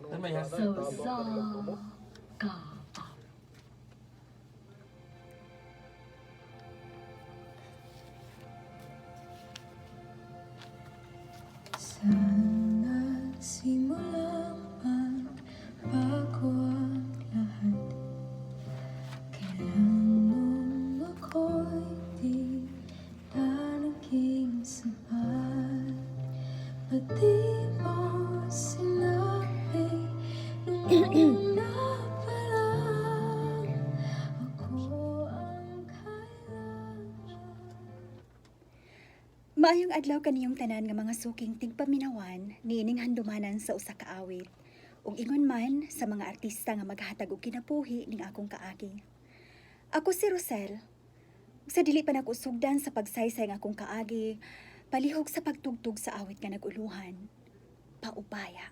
So sa ka pa. Sana simulang magbago ang lahat. Kailan nung ako'y di na naging sapat? Ba't di mo sinabi nung una pa lang ako ang kailangan? Maayong adlaw kaniyong tanan nga mga suking tigpaminawan niining handumanan sa usa ka awit. Ug ingon man sa mga artista nga maghatag og kinabuhi ning akong kaagi. Ako si Rosel. Sa dili pa nako sugdan sa pagsaysay ng akong kaagi, palihog sa pagtugtog sa awit nga naguluhan. Paubaya.